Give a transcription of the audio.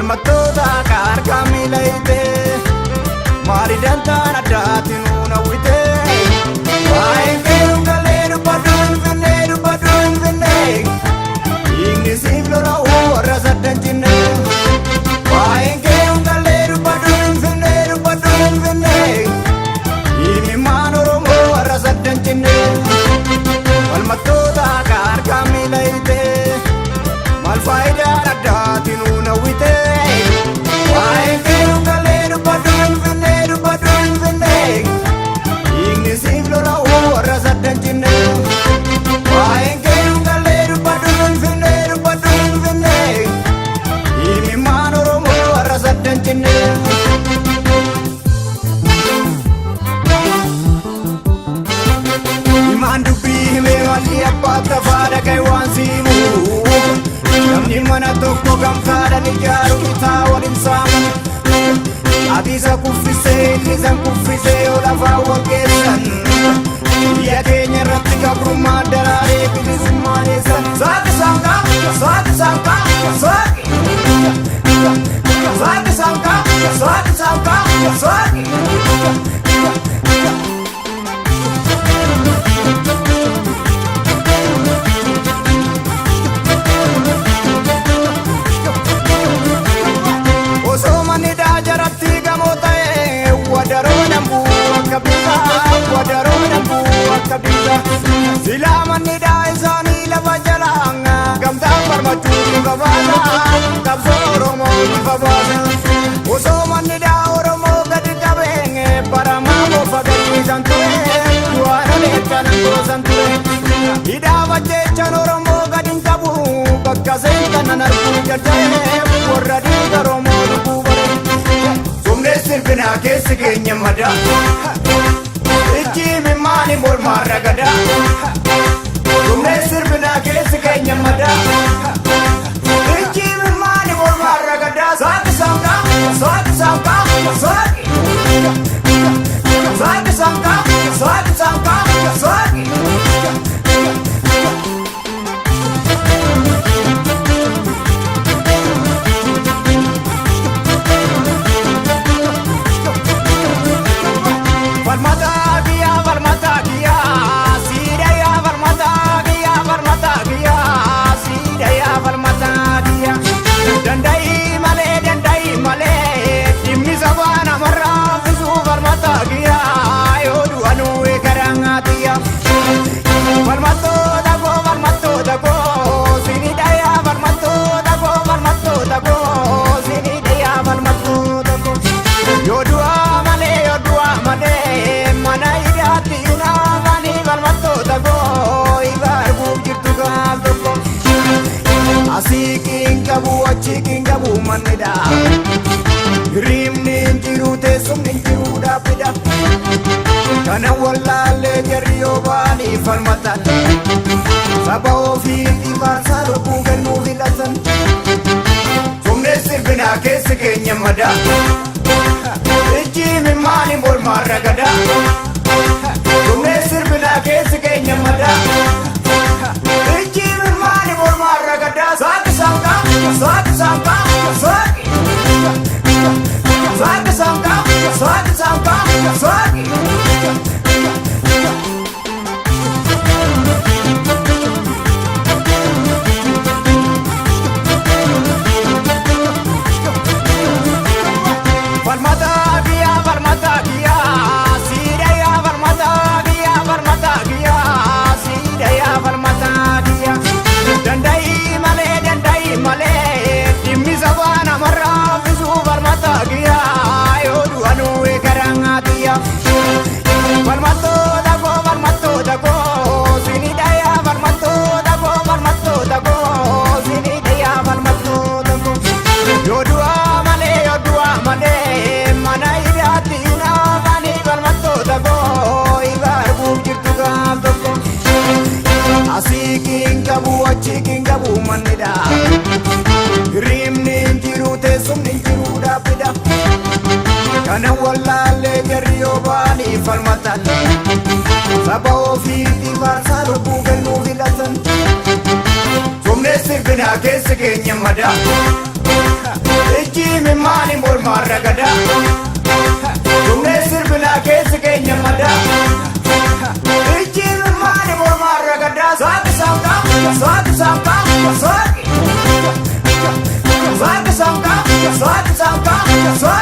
Falmattoota akka harkaa miila hiitee, maali dantaan addaatti nuun hawwitee? Waa'een keeruun galee dubbadhu Finfinnee, dubbadhu Finfinnee. Dhiigni siif lola'u warra saddan cinne. Waa'een keeruun galee dubbadhu Finfinnee, dubbadhu Finfinnee. Dhiigni Oromoo warra saddan cinne. Falmattoota akka harkaa miila hiitee, maal faayidaan addaatti nuun hawwitee? Waa'een keeruun galee dubbadhu Finfinnee, dubbadhu Finfinnee. Dhiigni siif lola'u warra saddan cinne. Waa'een keeruun galee dubbadhu Finfinnee, dubbadhu Finfinnee. Dhiigni Oromoo warra saddan cinne. Himaan dubbii himee malli abbaa tafaa dhagaye waan siimu. Namni mana tokko gamtaadhaan ijaaru bitaa waliin saamu. Ati isa kuffisee inni isan kuffisee yoo lafaa wal geessan. Biyya keenya irratti gabrummaa daraaree bilisummaa eessan. Saaqi saanqaa, saaqi saanqaa, saaqi. Saaqi saanqaa, saaqi saanqaa, saaqi. Osoo manni jaajaratti gamoo ta'e, wadaroo dambuu akka biisaa, wadaroo dambuu akka biisaa. Silaa manni daa isaanii lafa jalaa, gamtaan falmachuu bifa baasa, qabsoo Oromoo bifa baasa. Osoo manni daa Oromoo gadi qabee, baramaa bofa gadiisan ture, du'aan oleettan goosan ture. Hidhaa bajjeechaan Oromoo gadi hin qabu, bakka seentan arguu jaljalee, warra dhiiga Oromoo lubbuu bare. Sumnee sirbinaa keessi keenya madaa. Ijji mimmaani mormaa ragadaa. Sumnee sirbinaa keessi keenya madaa. Ijji mimmaani mormaa ragadaa. Saaqi saanqaa, saaqi saanqaa, saaqi. Saaqi saanqaa, saaqi saanqaa, saaqi. Falmataa kiyyaa, falmataa kiyyaa, siidha yaa falmataa kiyyaa, falmataa kiyyaa, siidha yaa falmataa kiyyaa. Danda'i malee, danda'i malee, dhimmi sabaa namarraa fisuu falmataa kiyyaa, yoo du'anuu eegaraa tiyya. Falmattoota koo, falmattoota koo, siinidha yaa falmattoota koo, falmattoota koo, siinidha yaa falmattoota koo. Yoo du'aa malee, yoo du'aa malee, mana hidhaatti naafanii falmattoota koo, ifa arguuf jirtu gaaf tokko. Asii qiin qabu, achi qiin qabu mannidha. Hirribni hin jiru, teessumni hin jiru dhaabbidha. Kana wallaallee jarri yoo ba'anii falmatan. Saba ofiitii faarsaa lubbuu kennuu filatan. Sumnee sirbinaa keessi keenya madaa. Ijji mimmaani mormaa ragadaa. Sumnee sirbinaa keessi keenya madaa. Ijji mimmaani mormaa ragadaa. Saaqi saanqaa, saaqi saanqaa, saaqi. Saaqi saanqaa, saaqi saanqaa, saaqi. Falmataa kiyyaa, falmataa kiyyaa, siidha yaa falmataa kiyyaa, falmataa kiyyaa, siidha yaa falmataa kiyyaa. Danda'i malee, danda'i malee, dhimmi sabaa namarraa fisuu falmataa kiyyaa, yoo du'anuu eegaraa tiyya. Falmattoota koo, falmattoota koo, siinidha yaa falmattoota koo, falmattoota koo, siinidha yaa falmattoota koo. Yoo du'aa malee, yoo du'aa malee, mana hidhaatti naafanii falmattoota koo, ifa arguuf jirtu gaaf tokko. Asii qiin qabu, achi qiin qabu mannidha. Hirribni hin jiru, teessumni hin jiru dhaabbidha. Kana wallaallee jarri yoo ba'anii falmatan. Saba ofiitii faarsaa lubbuu kennuu filatan. Sumnee sirbinaa keessi keenya madaa. Ijji Ijji mimmaani mormaan ragadaa. Dhumnee sirbinaa keessi keenya madaa. Ijji mimmaani mormaan ragadaa. Saaqi saanqaa, saaqi saanqaa, saaqi. Saaqi saanqaa, saaqi saanqaa, saaqi.